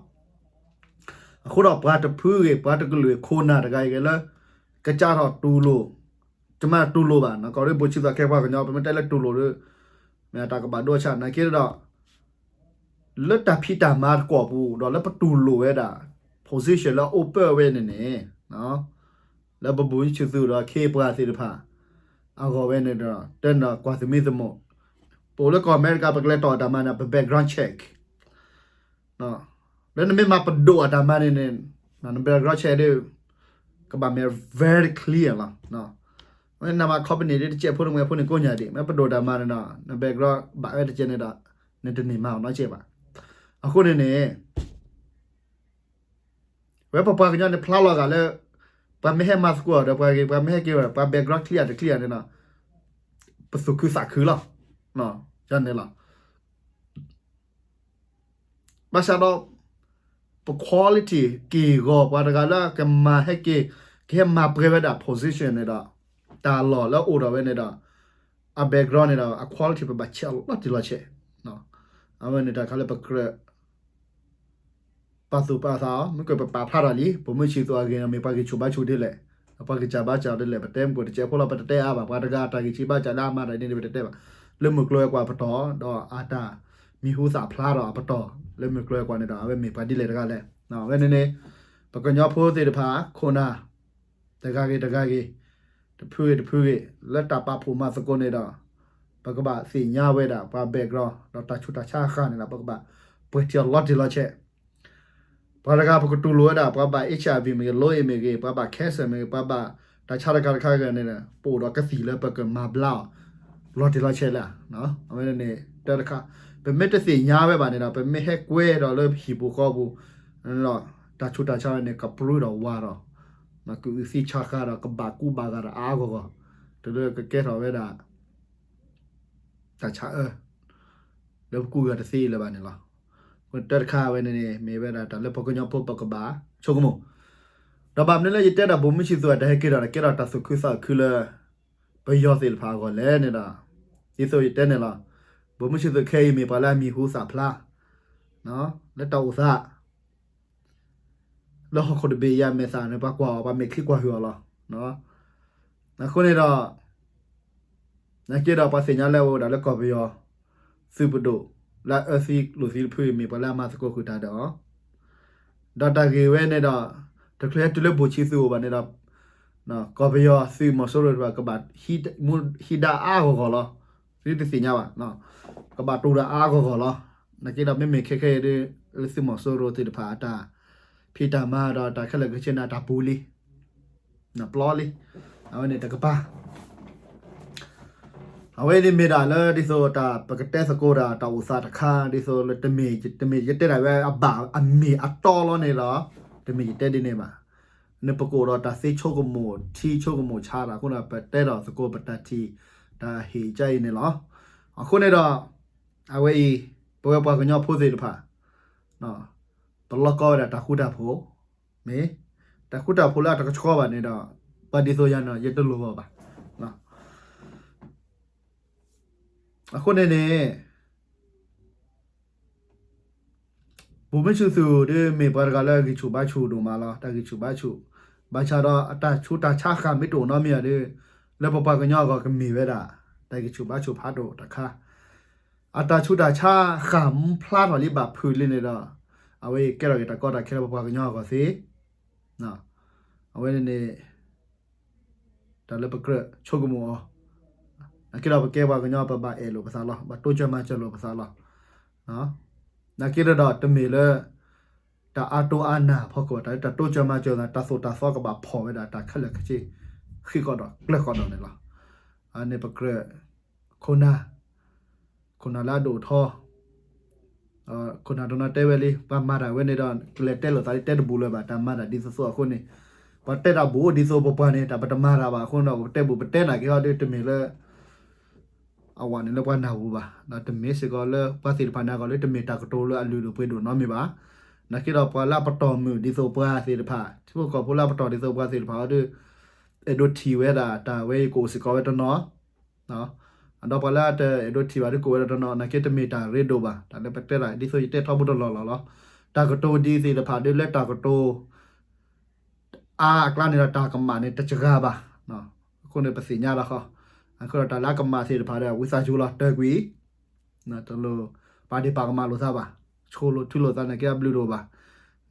အဃိဒီးပှၤတဖုဂ့ၤ ပှၤတကလုာ်ဂ့ၤ ခိၣ်နၢ်တဂၤအံၤဂ့ၤလၢ ကစးထီၣ်တူၢ်လိာ် တမ့ၢ်တူၢ်လိာ်ဘၣ် ကီၢ်ရ့ၣ်ဘိၣ်ဆံသးခဲပှၤကညီ ပမ့ၢ်တဲလၢတူၢ်လိာ်ဒီး မ့ၢ်တၢ်ကဘၣ်ဒိဆါ နာ်က့ဒီး လၢတၢ်ဖံးတၢ်မၤတကွီၢ်ပူၤ ဒီးလၢပတူၢ်လိာ်ဝဲဒၣ် position လၢအအိၣ်ပၢၢ်ဝဲန့ၣ်န့ၣ် လၢပဘူၣ်ဆံသူၣ်ဒီးခ့ပှၤသ့ၣ်တဖၣ် အဂီၢ်ဝဲန့ၣ်ဒီး တဲနကွၢ်သမံသမိး ပအိၣ်လၢကီၢ်အမဲရကၤ ပကလဲၤတီၢ်အတၢ်မၤန့ၣ် ပ background check လၢနမ့ၢ်မၤပဒိၣ်အတၢ်မၤန့ၣ်န့ၣ် န background check ဒီး ကဘၣ်မ့ၢ် very clear လီၤ. မ့ၢ်နမၤ company ဒ်တကဲးဖိတမှဲၤဖိန့ၣ်ကိးညါဒံး မ့ၢ်ပဒိၣ်တၢ်မၤန့ၣ်ဒီး န background ဘၣ်ဝဲတကဲးန့ၣ်ဒီး နတန့ၢ်မၤအီၤနီတကဲးဘၣ်. အဃိန့ၣ်န့ၣ် ဝဲပပှၤကညီန့ၣ် ဖျါလီၤဂာ်လၢ ပှၤမ့ၢ်ဟဲမၤသကိးဒီးပှၤဂ့ၤ ပှၤမ့ၢ်ဟဲက့ၤဝဲ ပှၤ background clear တ clear န့ၣ်ဒီး ပသူၣ်ခုသးခုလီၤ. န့ၣ်လီၤ. ဘၣ်ဆၣ်ဒီး ပ quality က့ၢ်ဂီၤပှၤတဂၤလၢကမၤဟဲက့ၤ ကဟဲမၤပှဲၤဝဲဒၣ် position န့ၣ်ဒီး တၢ်လီၢ်လၢအိၣ်ဒီးဝဲန့ၣ်ဒီး အ background န့ၣ်ဒီး အ quality ပဘၣ်ဆဲးလီၤတံၢ်လီၤဆဲး. အဝဲန့ၣ်တၢ်ခါလၢပကြၢး ပာ်သူၣ်ပာ်သးအီၤ, မ့ၢ်ကပပာ်ဖျါထီၣ်လံ ဗိုလ်မှူးချစ်သူအဂ့ၢ်န့ၣ် မ့ၢ်ပှၤဂံၢ်ဆူၣ်ဘါဆူၣ်ဒ်လဲၣ်, ပှၤဂံၢ်စၢ်ဘါစၢ်ဒ်လဲၣ် ပတဲမ့ၢ်ကတစဲးဖိလီၤ ပတတဲအါဘၣ်, ပှၤတဂၤအတၢ်ဂံၢ်ဆူၣ်ဘါစၢ်လၢအမၤတၢ်ဒ်န့ၣ် ပတတဲဘၣ်, လၢမုၢ်ကျိၤဝဲၤကွာ်အပတီၢ် ဒီးအတၢ်မံၤဟူသၣ်ဖျါထီၣ်အပတီၢ် လၢမုၢ်ကျိၤဝဲၤကွာ်န့ၣ်ဒီး အဝဲမ့ၢ်ပှၤဒ်လဲၣ်တဂၤလဲၣ်. အဝဲန့ၣ်န့ၣ် ပကညီဖိသ့ၣ်တဖၣ် ခိၣ်နၢ် တဂၤဂ့ၤတဂၤဂ့ၤ, တဖုဂ့ၤတဖုဂ့ၤ လၢတၢ်ပာ်ဖှိၣ်မၤသကိးန့ၣ်ဒီး ပကဘၣ်သ့ၣ်ညါဝဲဒၣ်ပှၤ background ဒီးတၢ်ဆူးတၢ်ဆါဃၢ်န့ၣ်ဒီး ပကဘၣ်ပှဲၤထံအီၤလီၤတံၢ်လီၤဆဲး. ပှၤတဂၤပကတူၢ်လိာ်ဝဲဒၣ် ပှၤဘၣ် HIV မ့ၢ်ဂ့ၤ, လိအ့ၣ်မ့ၢ်ဂ့ၤ, ပှၤဘၣ် cancer မ့ၢ်ဂ့ၤ, ပှၤဘၣ်တၢ်ဆါတခါတခါဂ့ၤန့ၣ် ပအိၣ်ဒီးကသံၣ်လၢပကမၤဘျါအီၤ လီၤတံၢ်လီၤဆဲးလၢ အဝဲန့ၣ် တၢ်တခါ ပမ့ၢ်တသ့ၣ်ညါဝဲဘၣ်န့ၣ်ဒီး ပမ့ၢ်ဟဲကွဲဒီးလၢဟံၣ်ပူၤဃီပူၤ တၢ်ဆူးတၢ်ဆါဝဲန့ၣ် ကပြုၢ်ဒီးဝါဒီး ကအုၣ်သံဆါဃၢ်ဒီး ကဘၣ်ကူဘၣ်ဂာ်ဒီးအါအါဂီၢ်ဂီၢ် တုၤလၢကကဲထီၣ်ဝဲဒၣ် တၢ်ဆါအၢ လၢပကူဂၤတသ့လၢၤဘၣ်န့ၣ်လီၤ. တၢ်တခါဝဲန့ၣ်န့ၣ် မ့ၢ်ဝဲဒၣ်တၢ်လၢပှၤကညီဖိပကဘၣ်ဆိကမိၣ်, ဒီးဘၣ်မနုၤလၢယတဲဒၣ် ဗိုလ်မှူးချစ်သူအတၢ်ဟဲက့ၤဒီး ကဲထီၣ်တၢ်သူၣ်ခုသးခုလၢ ပယီၤသ့ၣ်တဖၣ်အဂီၢ်လဲၣ်န့ၣ်ဒီး ဒ်သိးယတဲန့ၣ်လီၤ. ဗိုလ်မှူးချစ်သူခဲအံၤမ့ၢ်ပှၤလၢအမံၤဟူသၣ်ဖျါ လၢတၢ်အိၣ်သး လၢဟီၣ်ခိၣ်တဘ့ၣ်အံၤအမဲာ်သၣ်န့ၣ် ပှၤကွၢ်အီၤ ပှၤမဲာ်ချံကွၢ်ဟုၣ်အီၤလီၤ. အဃိန့ၣ်ဒီး နာ်က့ဒီးပှၤသ့ၣ်ညါလၢအအိၣ်ဝဲဒၣ်လၢကီၢ်ပယီၤ သုးပဒိၣ် လၢအအၢသံလိာ်သံတဖုအံၤ မ့ၢ်ပှၤလၢအမၤသကိးဃုာ်တၢ်ဒီးအီၤ, ဒီးတၢ်ဂ့ၢ်ဝဲန့ၣ်ဒီး တချုးဟဲတုၤလၢဗိုလ်ချစ်သူအအိၣ်ဘၣ်န့ၣ်ဒီး ကီၢ်ပယီၤသုးမီၤစိရိၤတဖၣ် ကဘၣ်ဟံးဒါအါအါဂီၢ်ဂီၢ်လီၤ. သုတသ့ၣ်ညါဘၣ်, ကဘၣ်တိၢ်ဒီးအါအါဂီၢ်ဂီၢ်လီၤ. နာ်က့ဒီးမ့မ့ၢ်ခဲခဲအံၤဒီး လၢသုးမီၤစိရိၤသ့ၣ်တဖၣ်အတၢ်ဖံးတၢ်မၤဒီးတၢ်ခဲလၢာ်ခဲဆ့န့ၣ် အတၢ်ပူၤလံ ပျီလံ. အဝဲန့ၣ်တကပၤ အဝဲန့ၣ်မ့ၢ်ဒၣ်လၢဒ်သိးတၢ်ပကတဲသကိးတၢ် တၢ်အိၣ်သးတခါ ဒ်သိးလၢတမ့ၢ် တမ့ၢ်ယတဲဒၣ်ဝဲအဘၣ် အမ့ၢ်အတီလီၤန့ၣ်ဒီး တမ့ၢ်ယတဲဒ်န့ၣ်ဘၣ်. န့ၣ်ပကအိၣ်ဒီးတၢ်သ့ဆိကမိၣ် ထံဆိကမိၣ်ဆါတၢ်အဃိန့ၣ် ပတဲဒီးသကိးပတၢ်ထံၣ် တၢ်ဟ့ၣ်ကါအံၤန့ၣ်လီၤ. အဃိန့ၣ်ဒီး အဝဲအံၤ ပဝဲပှၤကညီဖိသ့ၣ်တဖၣ် ပလီၢ်ကီဝဲဒၣ်တၢ်ဃူတၢ်ဖိး, မ့ၢ်တၢ်ဃူတၢ်ဖိးလၢအတကဆှီဘၣ်န့ၣ်ဒီး ပှၤဒ်သိးယၤန့ၣ် ယတလိၣ်ဘၣ်ဘၣ်. အဃိန့ၣ်န့ၣ် ဗိုလ်မှူးချစ်သူဒီးမ့ၢ်ပှၤတဂၤလၢအဂံၢ်ဆူၣ်ဘါဆူၣ်ဒိၣ်မးလီၤ. တၢ်ဂံၢ်ဆူၣ်ဘါဆူၣ် ဘၣ်ဆၣ်ဒီးအတၢ်ဆူးတၢ်ဆါဃၢ်မ့ၢ်တအိၣ်နီတမံၤဒီး လၢပပှၤကညီအဂီၢ်ကမ့ၢ်ဝဲဒၣ် တၢ်ဂံၢ်ဆူၣ်ဘါဆူၣ်ဖးဒိၣ်တခါ အတၢ်ဆူးတၢ်ဆါဃၢ်မ့ၢ်ဖျါထီၣ်လံဘၣ်ဖုးလံန့ၣ်ဒီး အဝဲကဲထီၣ်က့ၤတၢ်ကီတၢ်ခဲလၢပပှၤကညီအဂီၢ်သ့. အဝဲန့ၣ်န့ၣ် တၢ်လၢပကြၢးဆိကမိၣ်အီၤ, နာ်က့ဒီးပကဲပှၤကညီ ပဘၣ်အဲၣ်လိာ်ပသးလီၤ, ဘၣ်တိစၢၤမၤစၢၤလိာ်ပသးလီၤ. နာ်က့ဒီးတမ့ၢ်လၢ တၢ်အါတိအါနၢ်အဖီခိၣ် တၢ်လၢတၢ်တိစၢၤမၤစၢၤသး တၢ်သိၣ်တၢ်သီကဘၣ်ဖီၣ်ဝဲဒၣ်တၢ်ခဲလၢာ်ခဲဆ့ ဃ့ကီးဒီးကျၢၤကီးဒီးန့ၣ်လီၤ. အန့ၣ်ပကြၢး ခိၣ်နၢ် ခိၣ်နၢ်လၢအဒိၣ်ထီ ခိၣ်နၢ်တနီၤတဲဝဲလံ ပှၤမၤတၢ်ဝဲန့ၣ်ဒီး ကလဲၤတဲလိာ်သးလၢတဲတဘူးလၢၤဘၣ် တၢ်မၤတၢ်ဒ်သိးသိးအဃိန့ၣ် ပှၤတဲတၢ်ဘူးအိၣ်ဒ်သိးပပှၢ်န့ၣ် တၢ်ပတမၤတၢ်ဘၣ်အဃိန့ၣ်ဒီး ပတဲဘူးပတဲနၢ်က့ၤဟီဒီး တမ့ၢ်လၢ အဝဲန့ၣ်လၢပှၤနၢ်ဟူဘၣ် ဒီးတမ့ၢ်စ့ၢ်ကီးလၢပှၤသ့ၣ်တဖၣ်န့ၣ်အဂီၢ်လၢတမ့ၢ်တၢ်ကတိၤလၢအလုၢ်ဒိၣ်ပှ့ၤဒိၣ်နီတမံၤဘၣ်. နာ်က့ဒီးပှၤလၢအပတီၢ်မုၣ်ဒ်သိးပှၤသ့ၣ်တဖၣ် ထံဖိကီၢ်ဖိလၢအပတီၢ်ဒ်သိးပှၤသ့ၣ်တဖၣ်အီၤဒီး အဲၣ်ဒိးထံၣ်ဝဲဒၣ်တၢ်ဝဲအံၤကအိၣ်စ့ၢ်ကီးဝဲတနီၤ ဒီးပှၤလၢအတအဲၣ်ဒိးထံၣ်ဘၣ်ဒီးကအိၣ်ဝဲဒၣ်တနီၤ နာ်က့တမ့ၢ်တၢ်ရ့ဒိၣ်ဘၣ် တၢ်လၢပတဲဒၣ်ဒ်သိးယတဲထီဘိတလီၢ်လီၢ်လီၤ. တၢ်ကတိၤဒ်သ့ၣ်တဖၣ်ဒီးလၢတၢ်ကတိၤ အါအကျါန့ၣ်ဒီး တၢ်ကမၣ်န့ၣ်တစှၤဘၣ်. အဃိန့ၣ် ပသ့ၣ်ညါလီၤဃီ အဃိဒီးတၢ်လၢအကမၣ်သ့ၣ်တဖၣ်ဒီး ဝံသးစူၤလီၤတၢၢ်ကွံာ် တလိၣ်ပာ်ဒ့ၣ်ပာ်ကမၣ်လိာ်သးဘၣ်. ဆိလိာ်ထုလိာ်သးန့ၣ်က့အဘျုးတအိၣ်ဘၣ်.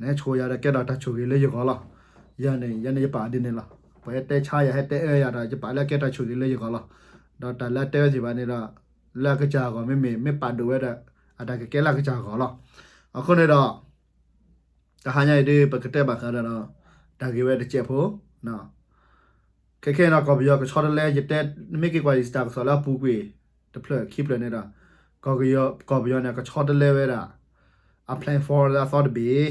နဆိယၤဒီးကဲထီၣ်တၢ်ဆိၣ်ဂ့ၤလၢယဂီၢ်လီၤ. ယၤန့ၣ် ယၤန့ၣ်ယပာ်ဒ်န့ၣ်လီၤ. ပှၤဟဲတဲဆါယၤ ဟဲတဲအၢယၤဒီး ယပာ်လၢအကဲတၢ်ဆိၣ်ဂ့ၤလၢယဂီၢ်လီၤ. ဒီးတၢ်လၢအတဲဝဲသ့ၣ်တဖၣ်န့ၣ်ဒီး လၢအကစၢ်အဂီၢ် မ့မ့ၢ်မ့ၢ်ပာ်ဒိၣ်ဝဲဒီး အတၢ်ကကဲလၢအကစၢ်အဂီၢ်လီၤ. အဃိန့ၣ်ဒီး တဟါညါအံၤဒ်ပကတဲဘၣ်ဃးဒီး တၢ်ဂ့ၢ်ဝဲတစဲးဖိ ခဲခဲအံၤန့ၣ် ကီၢ်ပယီၤကဆီတလဲ ယတဲ နမ့ၢ်က့ၤကွၢ်ယတၢ်ကစီၣ်လၢအပူၤကွံာ် တဖျၢၣ်ခံဖျၢၣ်န့ၣ်ဒီး ကီၢ်ပယီၤ ကီၢ်ပယီၤန့ၣ် ကဆီတလဲဝဲဒၣ် အ plan for လၢအသီတဘ့ၣ်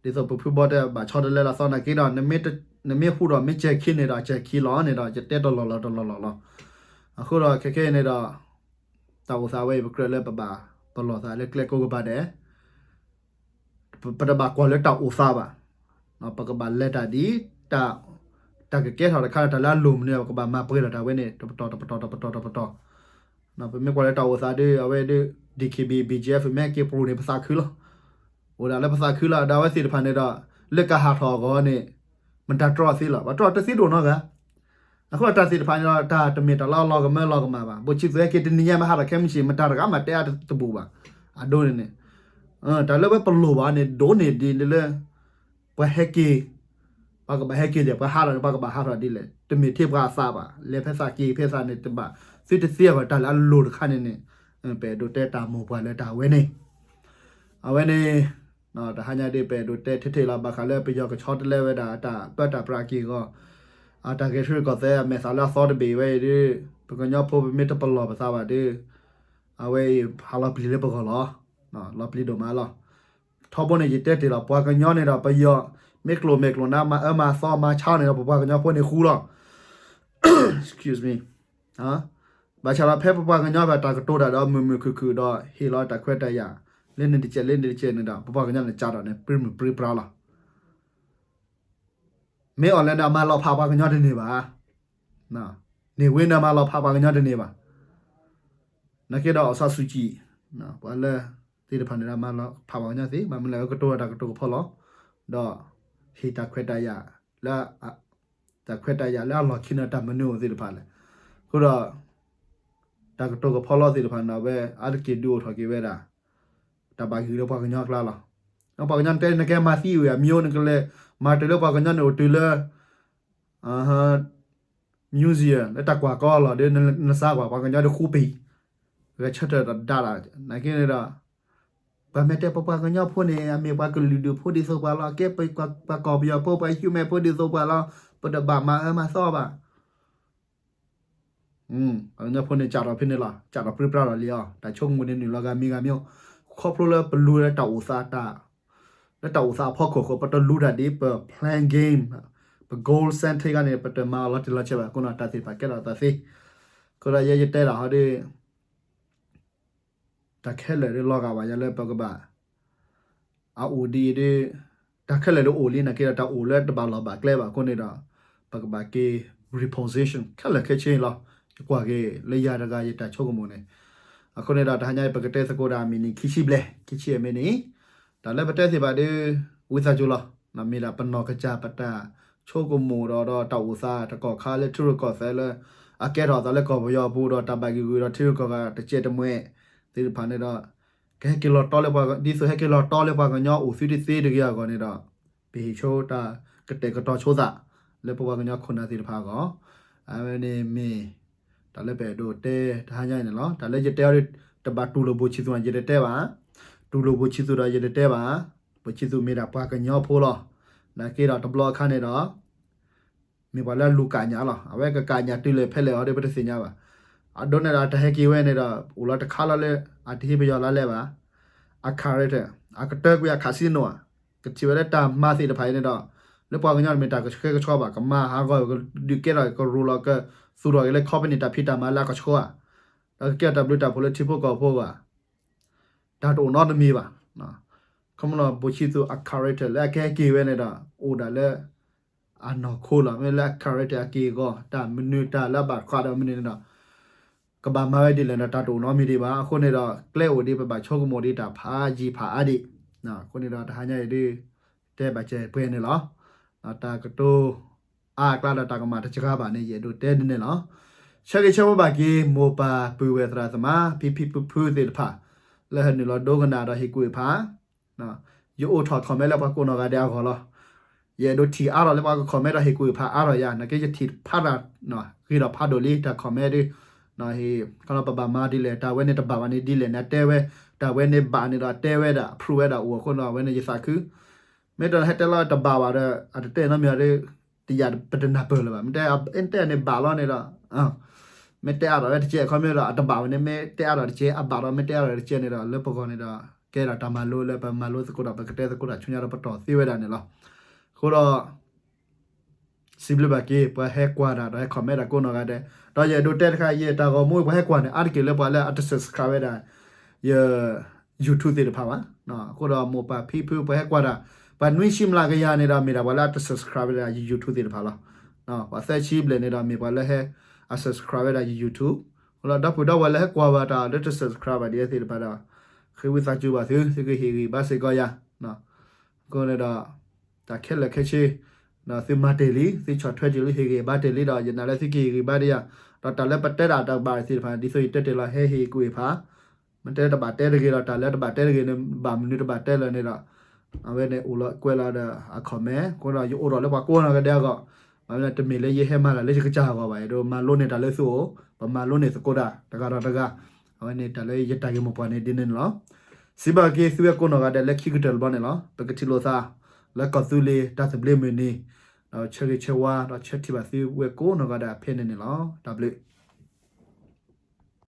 ဒ်သိးပဖုဘီတဲဘၣ်ဆီတလဲလၢအသီနာ်က့ဒီး နမ့ၢ်ဟူဒီးမ့ၢ်စဲးခံန့ၣ်ဒီး စဲးခံလီၤန့ၣ်ဒီး ယတဲတလီၢ်လီၤတလီၢ်လီၤလီၤ. အဃိဒီးခဲခဲအံၤန့ၣ်ဒီး တၢ်အိၣ်သးဝဲအံၤ ပကြၢးလၢပဘၣ်ပလီၢ်သးလၢကျဲကိးကပၤဒဲး ပတဘၣ်ကွၢ်လၢတၢ်အိၣ်သးဘၣ်. ပကဘၣ်လဲၤတၢ်ဒ် တၢ်ကကဲထီၣ်တခါလၢတၢ်လၢအလိၣ်မနုၤ ပကဘၣ်မၤပှဲၤလီၤတၢ်ဝဲန့ၣ် တပတီၢ်တပတီၢ်တပတီၢ်တပတီၢ်. ပမ့ၢ်ကွၢ်လၢတၢ်အိၣ်သးဒီး အဝဲဒီး DKB BGF မ့ၢ်ဟဲက့ၤပရူၤန့ၣ် ပသးခုလီၤ. အိၣ်ဒၣ်လၢပသးခုလီၤ. ဒီးအဝဲသ့ၣ်တဖၣ်န့ၣ်ဒီး လၢကဟးထီၣ်အဂီၢ်န့ၣ် မတၤတြီသ့လီၤ. ပှၤတြီတသ့ဒိၣ်နီတဂၤ. အဃိတၢ်သ့ၣ်တဖၣ်န့ၣ်ဒီး တၢ်တမ့ၢ်တၢ်လၢအလီၤကမၢလီၤကမၣ်ဘၣ်. ဘိၣ်ဆံသူးဟဲက့ၤတနံၤညါမ့ၢ်ဟးထီၣ်ခဲမုၢ်ဆ့ၣ် မတၤတဂၤမးတဲအါတဘူၣ်ဘၣ်. အဒိန့ၣ်န့ၣ် တၢ်လၢဝဲပလိၣ်ဘၣ်န့ၣ် ဒိၣ်န့ၢ်ဒ်လၢ ပှၤဟဲက့ၤ, ပှၤကဘၣ်ဟဲက့ၤဒီး ပှၤဟးထီၣ်န့ၣ် ပှၤကဘၣ်ဟးထီၣ်ဒ်လဲၣ်. တမ့ၢ်ထဲပှၤအသးဘၣ်. လဲၤဖဲသးက့ၤဖဲသးန့ၣ်တဘၣ်. သုတသ့အဂီၢ် တၢ်လၢအလိၣ်တခါန့ၣ်န့ၣ် ပအဲၣ်ဒိးတဲတၢ်မိၢ်ပှၢ်လၢတၢ်ဝဲန့ၣ် အဝဲန့ၣ် တဟါညါဒ်ပအဲၣ်ဒိးတဲထဲထဲလီၤ. ဘၣ်ဃးလၢပယီၤကဆီတလဲဝဲဒၣ် တၢ်ပၢတၢ်ပြးက့ၤအဂီၢ်, အတၢ်ဂဲၤထံရူၢ်ကီၢ်သဲး အမဲာ်သးလၢအသီတဘ့ၣ်ဝဲအံၤဒ် ပကညီဖိပမ့ၢ်တပလီၢ်ပသးဘၣ်ဒီး အဝဲအံၤဟးလီၤပျံၤလၢပဂီၢ်လီၤ. လီၤပျံၤဒိၣ်မးလီၤ. ထီဘိန့ၣ် ယတဲတ့ၢ်လီၤ ပှၤကညီန့ၣ်ဒီး ပယီၤ မ့ၢ်ကျိၣ်မဲာ်ကျိၣ်နါ မၤအၢမၤသီ မၤဆါန့ၣ်ဒီး ပပှၤကညီဖိန့ၣ်ဃူလီၤ. ဘၣ်ဆၣ်ဒီးဖဲပပှၤကညီဘၣ်တၢ်ကတိၤတၢ်ဒီး မုာ်မုာ်ခုၣ်ခုၣ်ဒီး ဟ့ၣ်လီၤတၢ်ခွဲးတၢ်ယာ် လၢန့ၣ်တကဲးလၢန့ၣ်တကဲးန့ၣ်ဒီး ပပှၤကညီန့ၣ် ကးထီၣ်န့ၣ် ပြံမုၢ်ပြံပြါလီၤ. မ့ၢ်အီၤလဲၣ်န့ၣ် အမၤလီၤဖးပှၤကညီတန့ၢ်ဘၣ်. န့ၢ်ဝ့န့ၣ် အမၤလီၤဖးပှၤကညီတန့ၢ်ဘၣ်. နာ်က့ဒီး အောင်ဆန်းစုကြည် ပှၤလၢသ့ၣ်တဖၣ်န့ၣ်ဒီး မၤလီၤဖးပှၤကညီသ့ ဘၣ်မနုၤလဲၣ် ကတိၤတၢ်ကတိၤကဖီလီၤ ဒီး ဟ့ၣ်တၢ်ခွဲးတၢ်ယာ်လၢ တၢ်ခွဲးတၢ်ယာ်လၢအလီၢ်ခံန့ၣ် တၢ်မနုၤအိၣ်သ့ၣ်တဖၣ်လဲၣ်. အဃိဒီး တၢ်ကတိၤကဖီလီၤသ့ၣ်တဖၣ်န့ၣ် အဝဲအါတက့ၢ်ဒုးအိၣ်ထီၣ်က့ၤဝဲဒၣ် တၢ်ဘၣ်ဂံၢ်လၢပှၤကညီအကျါလီၤ. ပှၤကညီတဲ နကဲမၤသံဝဲအမျိုး နကလဲၤမၤတၢ်လၢပှၤကညီန့ၣ် အိၣ်တုၤလၢ museum လၢတၢ်ကွၢ်ကီလီၤဒီး နစါကွၢ်ပှၤကညီဒီးဃူပံၤ ဂဲၤဆၢထၢၣ်ဒီးဒၣ်လီၤ. နာ်က့န့ၣ်ဒီး ပှၤမ့ၢ်တဲပပှၤကညီဖိန့ၣ် အမ့ၢ်ပှၤကလုာ်ဒူၣ်ဖိဒ်သိးပှၤလီၤ. ကဲပပှၤကီၢ်ပယီၤဖိ ပှၤ human ဖိဒ်သိးပှၤလီၤ. ပတဘၣ်မၤအၢမၤသီဘၣ်. ပှၤကညီဖိန့ၣ် ကးထီၣ်ဖဲန့ၣ်လီၤ. ကးထီၣ်ပြံပြါလီၤလံအီၤ. တၢ်ဆိကမိၣ်န့ၣ် နုာ်လီၤဂၤမံၤဂၤမံၤ, ခီဖျိလၢပလူၤလၢတၢ်အိၣ်သး လၢတၢ်အိၣ်သးအဖီခိၣ်အဃိ ပတလူၤတၢ်ဒ်ပ plan game, ပ goal setting ခါန့ၣ် ပတမၤအီၤလီၤတံၢ်လီၤဆဲးဘၣ်. အဃိန့ၣ် တၢ်သ့ၣ်တဖၣ်ကဲထီၣ်သးသ့. အဃိဒီးယဲယတဲဒၣ်ဟီဒီး တၢ်ခဲလၢာ်ဒ်လီၤဂာ်ဘၣ်ယၤလၢပကဘၣ် အအိၣ်ဒ်အံၤဒီး တၢ်ခဲလၢာ်ဒ်အိၣ်လံ နာ်က့ဒီး တၢ်အိၣ်လၢတဘၣ်လီၢ်ဘၣ်ကျဲဘၣ်အဃိန့ၣ်ဒီး ပကဘၣ်က့ၤ reposition ခဲလၢာ်ခဲဆ့လီၤ. ယကွၢ်က့ၤလၢယၤတဂၤယတၢ်ဆိကမိၣ်န့ၣ် အဃိန့ၣ်ဒီး တဟါညါအံၤ ပကတဲသကိးဒၣ်မ့ၢ်န့ၣ် ခံဆံဘျဲၣ် ခံဆံအမ့ၢ်န့ၣ် တၢ်လၢပတဲသ့ၣ်တဖၣ်ဒီး ဝံသးစူၤလီၤ. မ့ၢ်ဒၣ်ပနီၢ်ကစၢ်ပတၢ်ဆိကမိၣ်ဒီး ဒီးတၢ်အိၣ်သးတကီၢ်ခါလၢထံရူၢ်ကီၢ်သဲးလၢ အကဲထီၣ်အသးလၢကီၢ်ပယီၤအပူၤဒီး တၢ်ဘၣ်ဂံာ်ဂူာ်ဒီးထံရူၢ်ကီၢ်သဲးတစဲးတမှဲးသ့ၣ်တဖၣ်န့ၣ်ဒီး ကဟဲက့ၤလီၤတီလၢပှၤ ဒ်သိးဟဲက့ၤလီၤတီလၢပှၤကညီအိၣ်သုတသ့တဂ့ၤအဂီၢ်န့ၣ်ဒီး ပဟ့ၣ်ဆိတၢ်ကတဲာ်ကတီၤဆိသး လၢပပှၤကညီခိၣ်နၢ်သ့ၣ်တဖၣ်အဂီၢ် အဝဲန့ၣ်မ့ၢ် တၢ်လၢပအဲၣ်ဒိးတဲတဟါညါအံၤန့ၣ်လီၤ. တၢ်လၢယတဲအီၤဒီး တဘၣ်တူၢ်လိာ်ဘိၣ်ဆံသူး ယတတဲဘၣ်. တူၢ်လိာ်ဘိၣ်ဆံသူးဒီးယတတဲဘၣ်. ဘိၣ်ဆံသူးမ့ၢ်ဒၣ်ပှၤကညီဖိလီၤ. နာ်က့ဒီးတဘျီအခါန့ၣ်ဒီး မ့ၢ်ပှၤလၢအလူၤကၣ်ညၣ်လီၤ. အဝဲကကၣ်ညၣ်တုၤလၢဖဲလဲၣ်အီၤဒီး ပတသ့ၣ်ညါဘၣ်. အဒိန့ၣ်ဒီး တၢ်ဟဲက့ၤဝဲန့ၣ်ဒီး အိၣ်လီၤတခါလီၤလၢ အတဟ့ၣ်ပယီၤလါလဲဘၣ်. အ character အကတၢၢ်ကွံာ်အ casino ဧါ, ကထံၣ်ဝဲလၢတၢ်မၤသ့ၣ်တဖၣ်အံၤန့ၣ်ဒီး လၢပှၤကညီတမ့ၢ်တၢ်ကဆှဲကဆှီဘၣ်, ကမၤဟးဂီၤ ကဒုးကဲထီၣ် ကရူးလီၤ ကသူၣ်ထီၣ်က့ၤလၢ company တၢ်ဖံးတၢ်မၤလၢအကဆှီဧါ, ဒီးကကဲထီၣ်တၢ်ဘျုးတၢ်ဖှိၣ်လၢထံဖိကီၢ်ဖိဧါ, တၢ်တအိၣ်နီတမံၤဘၣ်. ခီမနီၤ ဘိၣ်ဆံသူးအ character လၢအကဟဲက့ၤဝဲန့ၣ်ဒီး အိၣ်ဒၣ်လၢ အနီၢ်ခိလီၤ. မ့ၢ်လၢအ character အက့ၢ်အဂီၤ တၢ်မနုၤတၢ်လၢအဘၣ်ဃးဒီးမနုၤန့ၣ်ဒီး ကဘၣ်မၤဝဲဒ်လဲၣ်ဒီး တၢ်တအိၣ်နီတမံၤဒံးဘၣ်. အဃိန့ၣ်ဒီး ကျဲအိၣ်ဒံး ပဘၣ်ဆိကမိၣ်ဒံးတၢ်ဖးယံာ်ဖးအါဒံး. အဃိန့ၣ်ဒီး တဟါညါအံၤဒ် တဲဘၣ်စဲးပှဲၤန့ၣ်လီၤ. တၢ်ကတိၤ အါအကျါဒီးတၢ်ကမၣ်တစှၤဘၣ်န့ၣ် ယအဲၣ်ဒိးတဲဒ်န့ၣ်လီၤ. ဆၢဂ့ၤဆၢဝါဘၣ်က့ၤ မိၢ်ပၢ်ပုၢ်ဝဲၢ်သရၣ်သမါ ဖံဖံဖုဖုသ့ၣ်တဖၣ် လၢဟဲနုာ်လီၤဒိကနၣ်ဒီးဟ့ၣ်ကူၣ်ဟ့ၣ်ဖး ယအိၣ်ထီၣ် comment လၢပှၤကိးနီၢ်ဂၤဒဲးအဂီၢ်လီၤ. ယအဲၣ်ဒိးထံၣ်အါထီၣ်လၢပှၤက comment ဒီးဟ့ၣ်ကူၣ်ဟ့ၣ်ဖးအါထီၣ်ယၤ, နာ်က့ယထံၣ်ဖးတၢ် ဂ့ၤဒီးဖးဒိၣ်လံ တၢ် comment ဒ် ခီလီၤပဘၣ်မၤဒ်လဲၣ်, တၢ်ဝဲန့ၣ်တဘၣ်ဘၣ်န့ၣ်ဒ်လဲၣ်န့ၣ် အတဲဝဲ, တၢ်ဝဲန့ၣ်ဘၣ်န့ၣ်ဒီးအတဲဝဲဒၣ် proof ဝဲဒၣ်အိၣ်အဃိဒီး အဝဲန့ၣ်ယသးခု မ့ၢ်တဟဲတဲလီၤတဘၣ်ဘၣ်ဒီး အတတဲနီတမံၤဒီး တယၤပတနၢ်ပၢၢ်လၢၤဘၣ်. မ့ၢ်တဲ မ့ၢ်တဲန့ၣ်ဘၣ်လီၤန့ၣ်ဒီး မ့ၢ်တဲအါထီၣ်ဝဲတကဲ အခီပညီဒီး အတဘၣ်ဝဲန့ၣ် မ့ၢ်တဲအါထီၣ်တကဲ အဘၣ်ဒီး မ့ၢ်တဲအါထီၣ်တကဲန့ၣ်ဒီး လၢပဂီၢ်န့ၣ်ဒီး ကဲဒၣ်တၢ်မၤလိလၢပမၤလိသကိးဒီး ပကတဲသကိးတၢ်ဆူညါဒီး ပတီၢ်သ့ဝဲဒၣ်န့ၣ်လီၤ. အဃိဒီး စံးဘျုးဘၣ်က့ၤ ပှၤဟဲကွၢ်တၢ်ဒီးဟဲ comment တၢ်ကိးနီၢ်ဂၤဒဲး, ဒီးယအဲၣ်ဒိးတဲတခါ ယတၢ်ဂီၤမူ ပှၤဟဲကွၢ်န့ၣ် အါတက့ၢ်လၢပှၤလၢအတ subscribe ဝဲဒၣ် ယ YouTube သ့ၣ်တဖၣ်ဘၣ်. အဃိဒီးမိၢ်ပၢ်ဖံဖု ပှၤဟဲကွၢ်တၢ် ပှၤနွံဆံမျးကယၤန့ၣ်ဒီး မ့ၢ်ဒၣ်ပှၤလၢအတ subscribe ဝဲဒၣ်ယ YouTube သ့ၣ်တဖၣ်လီၤ. ပှၤသၢဆံဘျဲၣ်န့ၣ်ဒီး မ့ၢ်ပှၤလၢဟဲ အ subscribe ဝဲဒၣ်ယ YouTube. အဃိဒီး ဒီပုၢ်ဒီဝဲၢ်လၢဟဲကွၢ်ဘၣ်တၢ်လၢတ subscribe ဘၣ်ဒ်အံၤသ့ၣ်တဖၣ်ဒီး ဃ့ဝံသးစူၤဘၣ်သု, သုကဟ့ၣ်ဂံၢ်ဘါစ့ၢ်ကီးယၤ အဃိန့ၣ်ဒီး တၢ်ခဲလၢာ်ခဲဆ့ ဒီးသုမၤတ့ၢ်လံ သုဆီၣ်ထွဲတ့ၢ်လံ ဟ့ၣ်ဂံၢ်ဘါတ့ၢ်လံဒီး ယနာ်လၢသုကဟ့ၣ်ဂံၢ်ဘါဒံးယၤ, ဒီးတၢ်လၢပတဲဒၣ်တၢ်ကဘၣ်သ့ၣ်တဖၣ်န့ၣ် ဒ်သိးယတဲတ့ၢ်လီၤ ဟဲဟ့ၣ်ကူၣ်ဟ့ၣ်ဖး, မ့ၢ်တဲတဘၣ်တဲတဂ့ၤဒီး တၢ်လၢတဘၣ်တဲတဂ့ၤန့ၣ် ဘၣ်မနုၤတဘၣ်တဲလၢၤန့ၣ်ဒီး အဝဲန့ၣ်အိၣ်လီၤကွဲးလီၤဒီးအ comment အဃိဒီး ယအိၣ်ဒီးလၢပှၤကိးနီၢ်ဂၤဒဲးအဂီၢ်, ဘၣ်မနုၤတမ့ၢ်လၢယဟဲမၤတၢ်လၢယကစၢ်အဂီၢ်ဘၣ်, ယဒိးမၤလိန့ၢ်တၢ်လၢသုအိၣ်, ပမၤလိန့ၢ်သကိးတၢ် တဂၤဒီးတဂၤ, အဝဲန့ၣ်တၢ်လၢယတၢ်ဂ့ၢ်မိၢ်ပှၢ်န့ၣ်ဒ်န့ၣ်လီၤ. စံးဘၣ်က့ၤသုဝဲကိးနီၢ်ဂၤဒဲးလၢခံကတၢၢ်တဘျီန့ၣ်လီၤ. ပကထံၣ်လိာ်သး လၢကီၢ်သူလ့ၤတၢ်သဘျ့မုၢ်နံၤ, ဒီးဆၢဂ့ၤဆၢဝါ ဒီးဆၢထံၣ်ဘၣ်သုဝဲကိးနီၢ်ဂၤဒဲးဖဲန့ၣ်န့ၣ်လီၤ. တၢ်ဘျုး